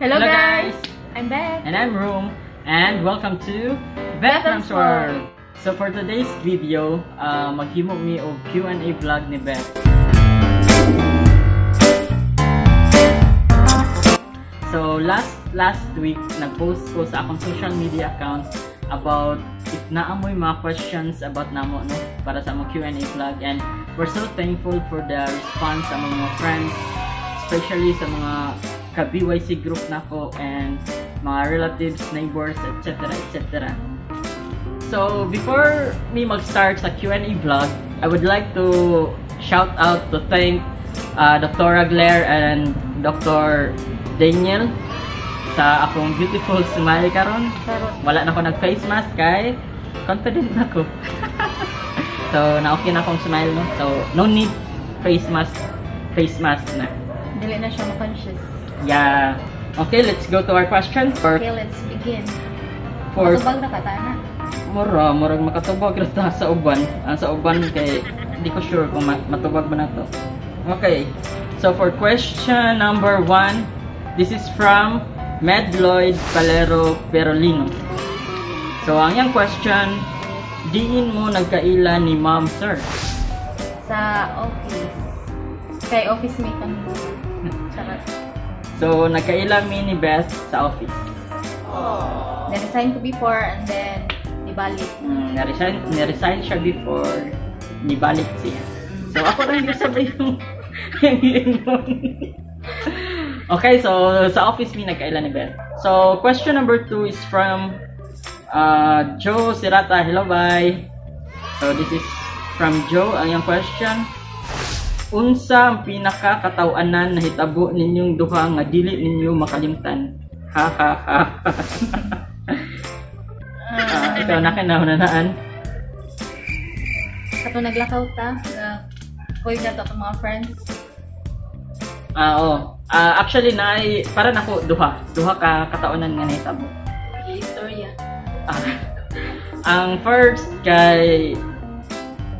Hello, Hello, guys! guys! I'm Beth. And I'm Room. And welcome to Betham's Betham's World. World! So for today's video, maghimo mi og Q&A vlog ni Beth. So last last week, nag-post ko sa akong social media account about if naamoy mga questions about namo, no, para sa among Q&A vlog, and we're so thankful for the response sa among mga friends, especially sa mga ka-BYC group nako and mga relatives, neighbors, etc., etc. So before me mag-start sa Q&A vlog, I would like to shout out to thank Dr. Glare and Dr. Daniel sa akong beautiful smile karon. Charot. Wala na ko nag-face mask kay confident na ko. So na-okay na akong smile, no. So no need face mask na. Dili na siya ma-conscious. Yeah. Okay, let's go to our question for Okay, let's begin. For Matubag na ka, tana. Murag makatubag ra ta sa uban. Ang sa uban kay di ko sure kung matubag ba na to. Okay. So for question number 1, this is from Medloyd Palero Perolino. So ang iyang question, diin mo nagkaila ni Ma'am Sir? Sa office. Kay office mate kami. Charot. So nagkaila mi ni Beth sa office. Na-resign ko before and then ibalik. Na-resign siya before, nibalik siya. So ako rin yung sabay yung. Okay, so sa office mi nagkaila ni Beth. So question number 2 is from Joe Sirata. Hello, bye. So this is from Joe. Ang iyang question, unsa ang pinakakatawanan na hitabo ninyong duha nga dili ninyo makalimtan? Ha ha ha. Ah, ikaw na kinahunanaan. Kato naglakaw ta, na kuy na to atong mga friends. Ah, oh. Ah, actually na para nako duha. Duha ka kataonan nga nahitabo. Istorya. Ah, ang first kay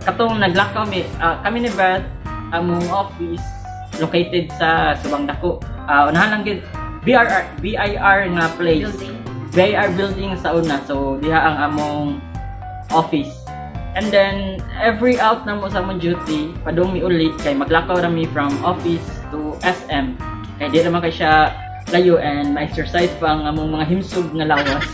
katong naglakaw mi, kami ni Beth, among office located sa Subang Dako. Ah, unahan lang gid BRR BIR nga place. Building. BIR building sa una. So diha ang among office. And then every out na mo sa among duty, padung mi uli kay maglakaw ra mi from office to SM. Kay di naman kay siya layo and ma-exercise pa ang among mga himsog nga lawas.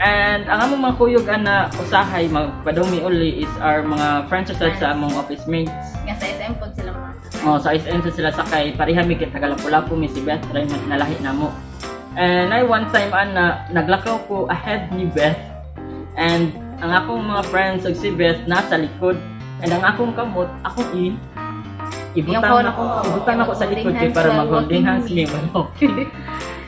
And ang among mga kuyog ana usahay magpadung mi uli is our mga friends sa sa among office mates. Nga sa SM pod sila mga. Oh, sa SM sa sila sakay, pareha mi kay taga Lapu-Lapu mi, si Beth ray nalahi namo. And I one time ana naglakaw ko ahead ni Beth and ang akong mga friends ug si Beth nasa likod and ang akong kamot akong ibutang Yung phone ako, ako. Ibutang ako sa likod Holding kay hands para while mag-holding walking hands me. Mi while walking.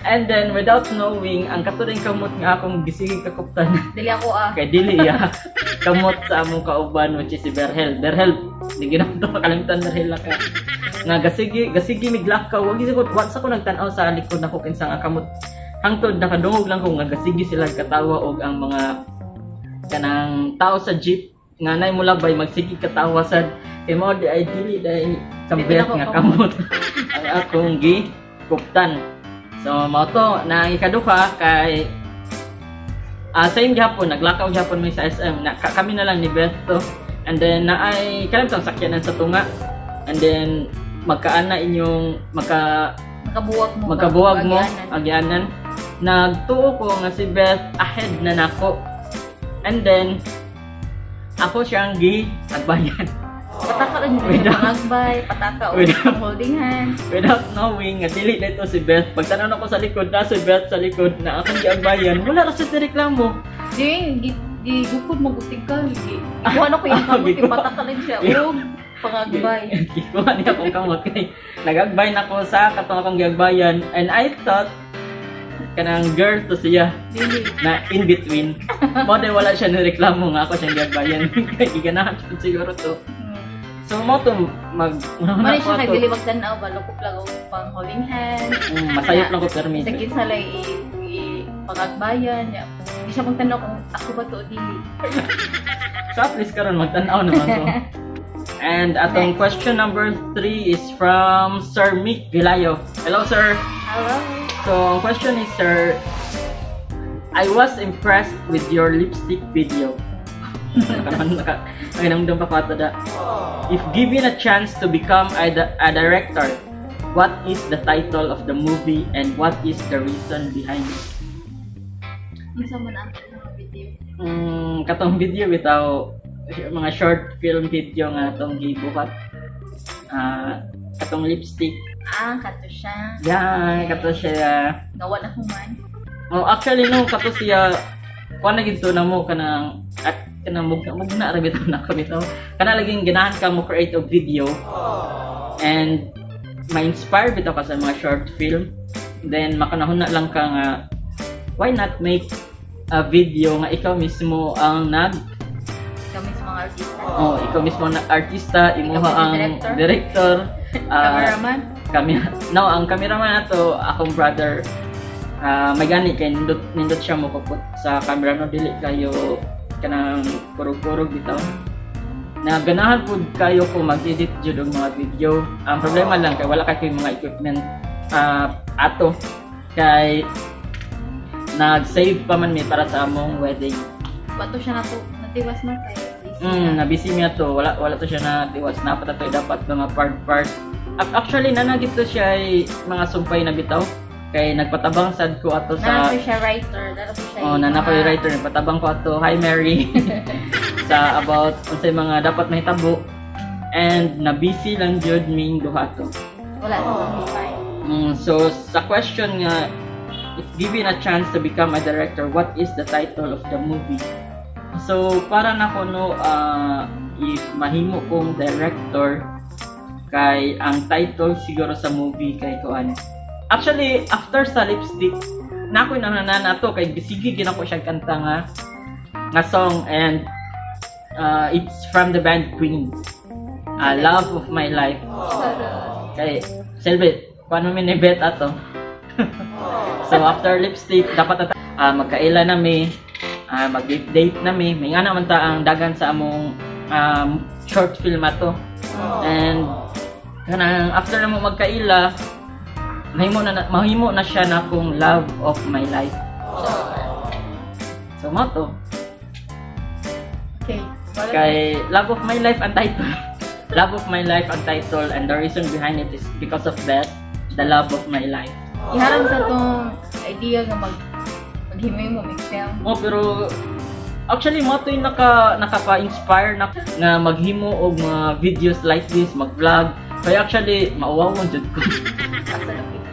And then without knowing, ang katuring kamot nga akong gisigi kakuptan Dili ako ah. kay dili ya kamot sa among kauban, which is si Berhel. Berhel, di ginato makalimtan, Berhel ka. Nga gasigi gasigi miglakaw, wag siguro wa sa ko nagtan-aw sa likod nako kinsa nga kamot. Hangtod nakadungog lang ko nga gasigi sila katawa og ang mga kanang tao sa jeep nga nay mulabay magsige katawa sad kay mao di ay dili dai kambet Dili nga nako kamot ang akong gi kuptan. So mao to na ang ikaduha kay same gihapon, naglakaw gihapon mi sa SM na kami na lang ni Beth to. And then naay kanang tong sakyanan sa tunga. And then magkaana inyong magka Makabuwag mo ba? Magkabuwag mo Agyanan. Agyanan. Nagtuo ko nga si Beth ahead na nako. And then ako siyang gi agbayan. Pataka lang yun. Pangagbay, pataka o holding hands. Without knowing nga dili na ito si Beth. Pagtanaw nako sa likod, na si Beth sa likod na akong giagbayan. Wala ra siya reklamo. Di, gi gukod mo gutig ka. Gi, ikuha na ko yung kamot, Gikuha. pataka lang siya. Og pangagbay. Gikuha niya akong kamot kay nagagbay na ko sa katong akong giagbayan and I thought kanang girl to siya Dili. Na in between. Mo din wala siya nireklamo nga ako siyang giagbayan. Kay giganahan siya siguro to. So mo to mag Mali siya kay dili magtan-aw ba, lukop lang og pang holding hands. Masayop lang ko permi. Sa kinsa lang i pangagbayan. Ya. Di siya magtan-aw kung ako ba to o dili. So at least karon magtan-aw naman ko. And atong Next. Question number 3 is from Sir Mick Vilayo. Hello, sir. Hello. So, ang question is, sir, I was impressed with your lipstick video. Nakahinamdam pa ko ato da. If given a chance to become a director, what is the title of the movie and what is the reason behind it? Unsa man ang mga video? Katong video bitaw, mga short film video nga atong gibuhat. Ah, katong lipstick. Ah, kato siya. Yeah, kato siya. Nawa na human. Oh, actually no, kato siya kuan na gid to namo kanang at kanang mugna mugna ra bitaw na bitaw. Kana laging ganahan ka mo create og video and ma-inspire bitaw ka sa mga short film. Then makanahon na lang ka nga why not make a video nga ikaw mismo ang nag Kami sa mga artista. Oh, ikaw mismo ang artista, imuha Ikaw ang director? Director, ah, Cameraman. Kami, no, ang cameraman nato akong brother. Ah, may gani kay nindot nindot siya mo put sa camera no, dili kayo kanang kurog-kurog bitaw na ganahan pud kayo ko mag-edit jud og mga video. Ang problema lang kay wala kay mga equipment, ato kay nag-save pa man mi para sa among wedding. Bato siya nato natiwas na kay busy Na busy mi ato, wala wala to siya na tiwas na pa to dapat mga part part. Actually nanagit to siya ay mga sumpay na bitaw kay nagpatabang sad ko ato Naa sa po siya writer, naa po siya Oh, nana ko yung writer, nagpatabang ko ato. Hi, Mary. Sa about unsay mga dapat mahitabo and na busy lang jud ming duha to. Wala sa hipay. So sa question nga if given a chance to become a director, what is the title of the movie? So para nako no, if mahimo kong director kay ang title siguro sa movie kay kuan. Actually, after sa lipstick, na ako na na to kay sige gina ko siya kanta nga nga song and it's from the band Queen. Love of My Life. Kay Selby, paano mi ni Bet ato? So after lipstick, dapat ata magkaila na mi, mag-date na mi. May nga naman ta ang dagan sa among short film ato. And kanang after na mo magkaila, mahimo na siya na akong love of my life. So mo to. Okay. Wala. Kay Love of My Life ang title. Love of My Life ang title and the reason behind it is because of that, the love of my life. Iharang sa tong idea nga maghimay mo make film. Oh, pero actually mo to yung nakapa-inspire na nga maghimo og mga videos like this, mag-vlog. Kaya actually mauwaw jud ko. Asa lupit.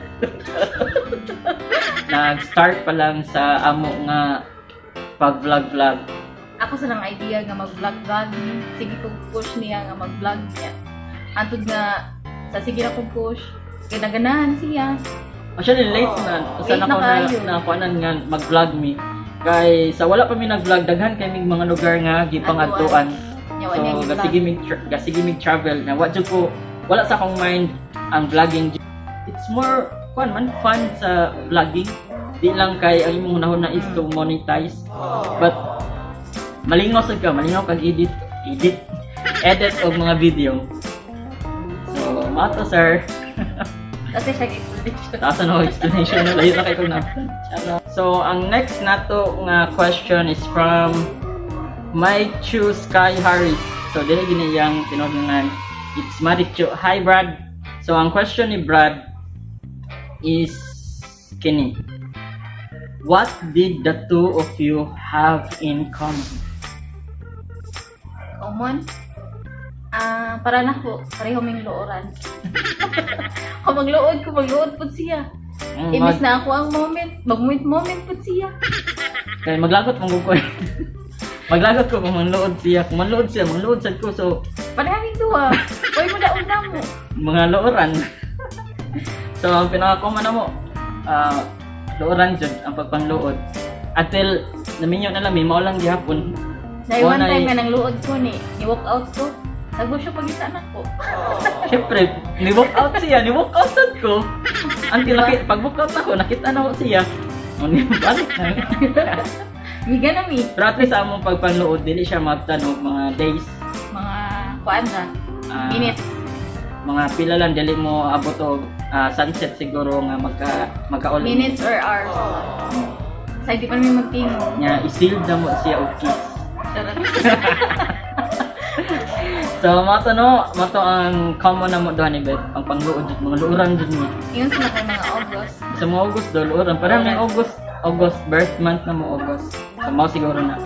Nag-start pa lang sa amo nga pag-vlog-vlog. Ako sa nang idea nga mag-vlog-vlog ni. Sige kong push niya nga mag-vlog niya. Antod nga sa sige na kong push, kay naganahan siya. Actually late na usa Late na ko na na kayo. Na kuanan nga mag-vlog mi. Kay sa wala pa mi nag-vlog, daghan kay mig mga lugar nga gipangadtuan. Nya wa niya So gi-vlog. gasige mig travel na wa jud ko, wala sa akong mind ang vlogging. It's more kuan man, fun sa vlogging. Di lang kay ang imong hunahuna is to monetize. But malingaw sad ka, malingaw kag edit, edit, edit og mga video. So, mato, sir. Kasi siya explanation. Taas na ako explanation no, layo na kay kong na. So, ang next nato nga question is from Mike Chu Sky Harris. So, dili gini iyang tinuod nga. It's Marichu. Hi, Brad. So, ang question ni Brad is kini. What did the two of you have in common? Common? Ah, para nako, pareho ming looran. Kung magluod ko, magluod pud siya. Imbis na ako ang moment, mag-moment moment pud siya. Kay maglagot man ko. Maglagot ko kung manluod siya. Kung manluod siya, manluod sad ko. So, Pareha ming duha. Uy mo daog na mo. Mga looran. So, ang pinaka-common na mo, looran jud ang pagpangluod. Until naminyo na lang, may mao lang gihapon. Dahil one Wala time eh. nga nang luod ko ni, ni-walk out ko. Tago siya pagita na ko. Siyempre, ni-walk out siya, ni-walk out sad ko. Until pag walk out ako, nakita na ko siya. O, ni balik na. Miga na mi. Pero at least sa among pagpangluod, dili siya maabtan og mga days. Mga kuan ra. Ah, Minutes. mga pila lang, dili mo abot og Sunset siguro nga magka Minutes or hours. Sa di pa namin magtingog. Nya i-sealed na mo siya og kiss. Charot. So mao to, no, mao to ang common na mo duha ni Beth, ang pangluod jud, mga luoran jud ni. Ingon sila kay mga August. Sa mga August do luoran para may August, August birth month na mo August. So mao siguro na.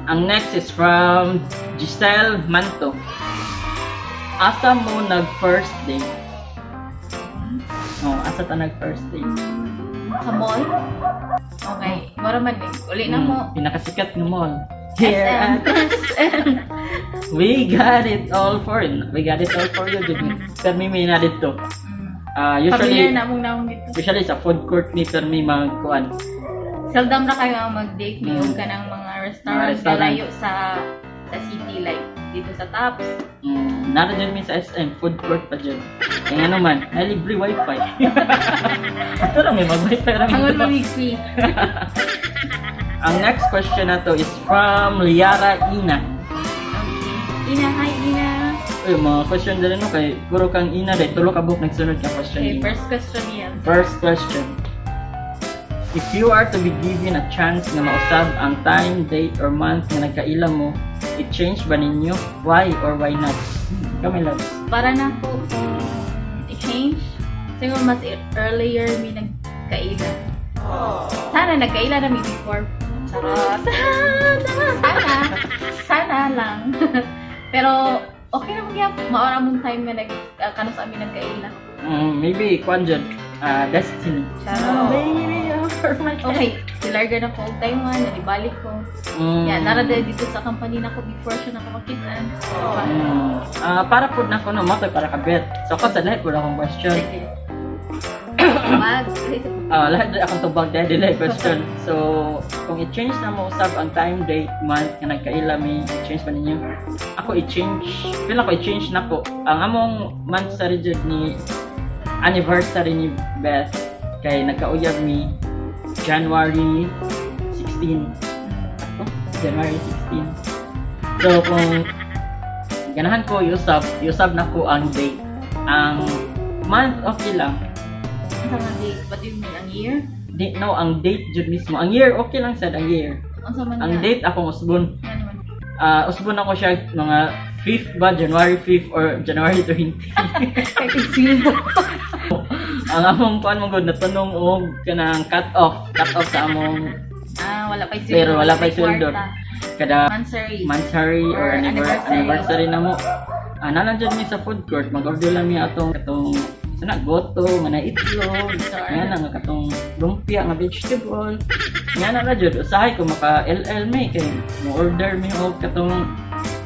Ang next is from Giselle Manto. Asa mo nag first date? Oh, asa ta nag first date? Sa mall? Okay. Mura man eh. Uli na mo. Pinakasikat nga mall. Here SM. at SM. We got it all for you. We got it all for you. Jud. Pero may na dito. Familiar Usually, na mong naong dito. Usually sa food court ni permi magkuan. Seldom ra kayo ang mag-date ni og kanang mga restaurant, Mga restaurant. Kalayo sa city, like dito sa Tops. Nara dyan mi sa SM, food court pa dyan. Kaya nga naman, na libre wifi. Ito lang may mag-wifi lang. Hangon mamig free. Ang next question na to is from Liara Ina. Okay. Ina, hi Ina. Uy, mga question din, no, kay puro kang Ina dahil tulo ka buok nagsunod ka question. Okay, Ina. First question niya. First question. If you are to be given a chance nga mausab ang time, date, or month nga nagkaila mo, i-change ba ninyo? Why or why not? Ikaw, my loves. Para na po kung i-change, siguro mas earlier mi nagkaila. Sana nagkaila na mi before. Charot. Sana. Sana lang. Pero okay naman gyud maora mong time nga nag kano sa amin nagkaila. Maybe, kwan dyan, destiny. Charot. Baby, you're my Okay, silarga na ko og time man, ibalik ko. Yeah, nara dito sa company na ko before siya nakamakitaan. Ah, para po na ko, no, mo para ka Bet. So ako sa lahat po akong question. Sige. Wag. Ah, lahat na akong tubag dahil dili question. So, kung i-change na mo usab ang time, date, month nga nagkaila mi, i-change pa ninyo? Ako i-change, feel ako i-change na ko. Ang among month sa jud ni anniversary ni Beth kay nagkauyab mi January 16. Oh, January 16. So, kung ganahan ko iusab, iusab na ko ang date. Ang month, okay lang. Unsa man date? What do you mean? Ang year? Di, no, ang date jud mismo. Ang year, okay lang sad ang year. Unsa man Ang nga? Date akong usbon. Nga naman. Ah, usbon ako siya mga 5th ba, January 5th or January 20. Kay tigsildo. Ang among kuan mo gud natunong og kanang cut off sa among Ah, wala pa sweldo. Pero wala pa sweldo. Kwarta. Kada Monthsary. Monthsary or Or anniversary, anniversary. Anniversary na mo. Ah, nalang jud mi sa food court, mag-order lang mi atong katong sana goto nga na itlog, nga na nga katong lumpia nga vegetable. Nga na ra jud usahay ko maka LL mi kay mo order mi og katong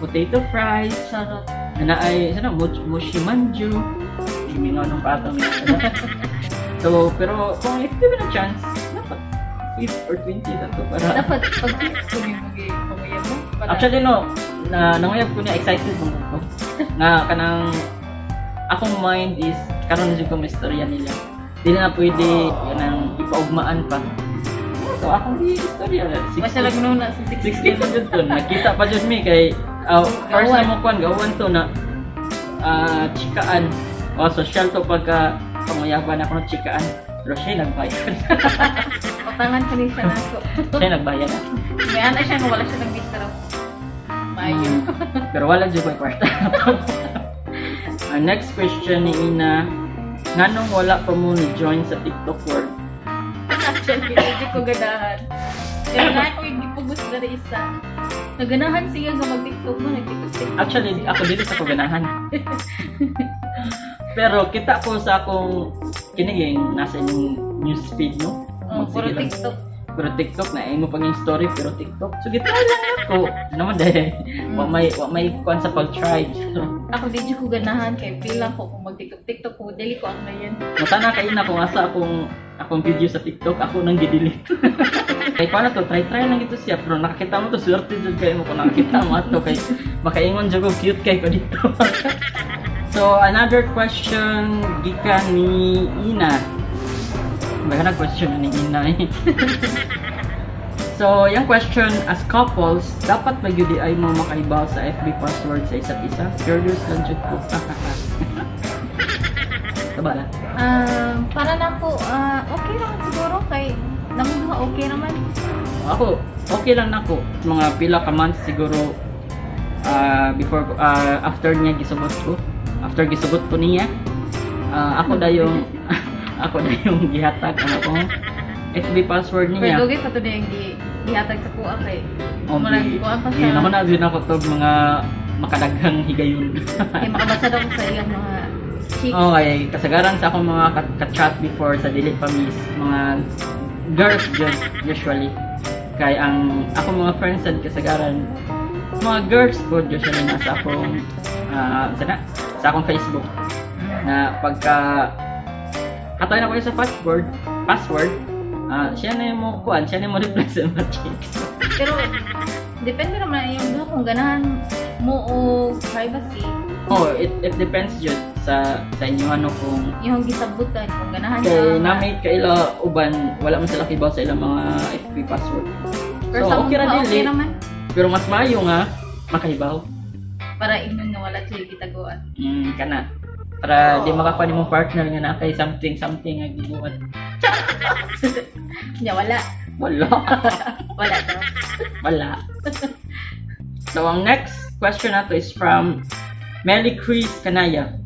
potato fries. Charot. Nga na ay sana mochi manju. Gimingaw nung pato mi. So, pero kung if given a chance, dapat 5 or 20 na to para Dapat pag kung mag mo. Para, Actually, no, na nanguyab ko niya, excited mo ko. Nga kanang akong mind is karon na jud ko may istorya nila. Dili na pwede kanang ipaugmaan pa. So akong di istorya na. Basta lang nuna sa 16. 16 na jud to. Nakita pa jud mi kay first Gawan. time mo kuan gawan to na chikaan. O social to pagka panguyaban ako ng chikaan. Pero siya nagbayad. Utangan pa ni siya na ako. Siya nagbayad. May ana siya nga wala siya nag-withdraw. Maayo. Pero wala jud ko'y kwarta. Ang next question ni Ina, nganong wala pa mo ni join sa TikTok world? Actually, hindi ko ganahan. Pero na ako yung gipugos na rin isa. Naganahan siya nga mag-TikTok mo, nag-TikTok TikTok. Actually, ako dili sa ko ganahan. Pero kita ko sa akong kiniging nasa inyong newsfeed, no? Oh, puro Magsige lang. TikTok. Pero TikTok na imo pang yung story pero TikTok. So gitry lang ako. Ano man dahil wa may kuan sa pag-try. Ako di ko ganahan kay feel lang ko kung mag-TikTok TikTok ko dili ko ang ngayon. Matana kay na kung asa akong video sa TikTok ako nang gi-delete. Kay paano to, try try lang ito siya pero nakakita mo to, swerte jud kayo mo kung nakakita mo ato kay makaingon jud ko cute kay ko dito. So another question gikan ni Ina. Baka na question ni Ina eh. So, yung question, as couples, dapat ba gyud ay mo makaibaw sa FB password sa isa't isa? Curious lang jud ko. Taba lang. Para nako, okay naman siguro kay namong duha okay naman. Ako, okay lang nako. Mga pila ka months siguro before after niya gisugot ko. After gisugot ko niya, ako dayong gihatag ang akong FB password Pero niya. dugay pa to na yung gihatag sa kuha kay Oh, murag kuha pa siya. Ako na din ako to mga makadaghang higayon. Kay makabasa daw ko sa iyang mga chicks. Okay, kasagaran sa akong mga ka-chat before sa dili pa miss, mga girls jud usually. Kay ang akong mga friends sad kasagaran mga girls po usually nasa akong sa akong Facebook na pagka hatay na ko sa password, siya na yung mo kuan, siya na yung mo reply sa mga chicks. Pero depende naman ang iyong duha kung ganahan mo o privacy. Oh, it depends jud sa inyo ano kung iyong gisabutan kung ganahan kay ka. Nami kaila uban wala man sila kibaw sa ilang mga FB password. Pero So, sa okay ra among duha, dili. okay naman. Pero mas maayo nga makahibaw. Para ingon nga wala siya gitaguan. Kana. Para di makakuha nimong partner nga naa kay something something nga gibuhat. Nya wala. Wala. Wala daw. Wala. So ang next question nato is from Melly Chris Kanaya.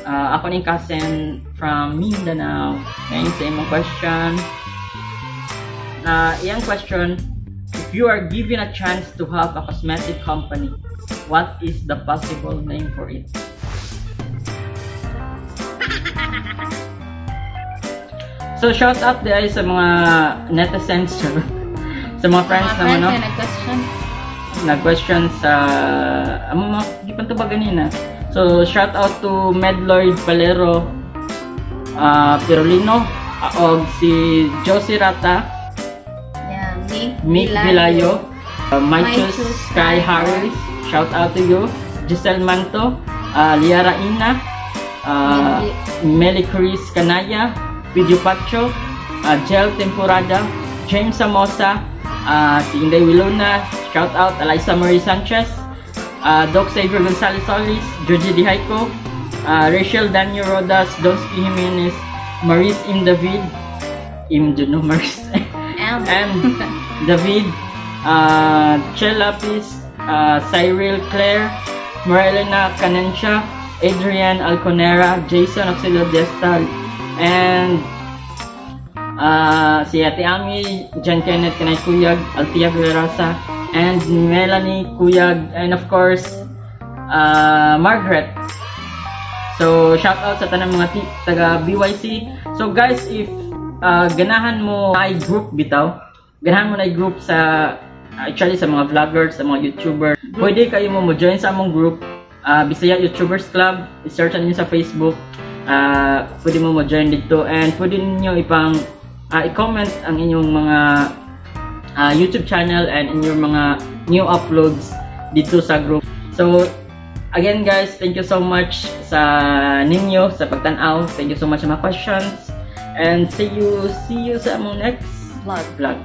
Ako ning cousin from Mindanao. Thanks sa imong question. Na iyang question, if you are given a chance to have a cosmetic company, what is the possible name for it? So shout out di ay sa mga netizens, sa mga friends Mga naman, friends no? na nag-question. Nag-question sa amo mga gipan to ba ganina. So shout out to Medloyd Palero, Pirolino, og si Josie Rata, Yeah, Mick, Mick Vilayo, Maichus Maichus Sky Sky Harris, shout out to you, Giselle Manto, Liara Ina, Meli Chris Kanaya, Video Pacho, Gel Temporada, James Samosa, si Inday Wilona, shout out Eliza Marie Sanchez, Doc Xavier Gonzalez Solis, Georgie Di Haiko, Rachel Daniel Rodas, Donsky Jimenez, Maris M. David, M. Don't Maris M. M. David, Chel Lapis, Cyril Claire, Marilena Canencia, Adrian Alconera, Jason Auxilio Destal, and si Ate Ami, John Kenneth Kanay Kuyag, Althea Villarasa, and Melanie Kuyag, and of course, Margaret. So, shout out sa tanang mga taga BYC. So guys, if ganahan mo ay group bitaw, ganahan mo na group sa actually sa mga vloggers, sa mga YouTuber, pwede kayo mo join sa among group, Bisaya YouTubers Club. I-search niyo sa Facebook. Pwede mo join dito and pwede niyo ipang i-comment ang inyong mga YouTube channel and inyong mga new uploads dito sa group. So again guys, thank you so much sa ninyo sa pagtan-aw. Thank you so much sa mga questions and see you sa among next vlog. Vlog.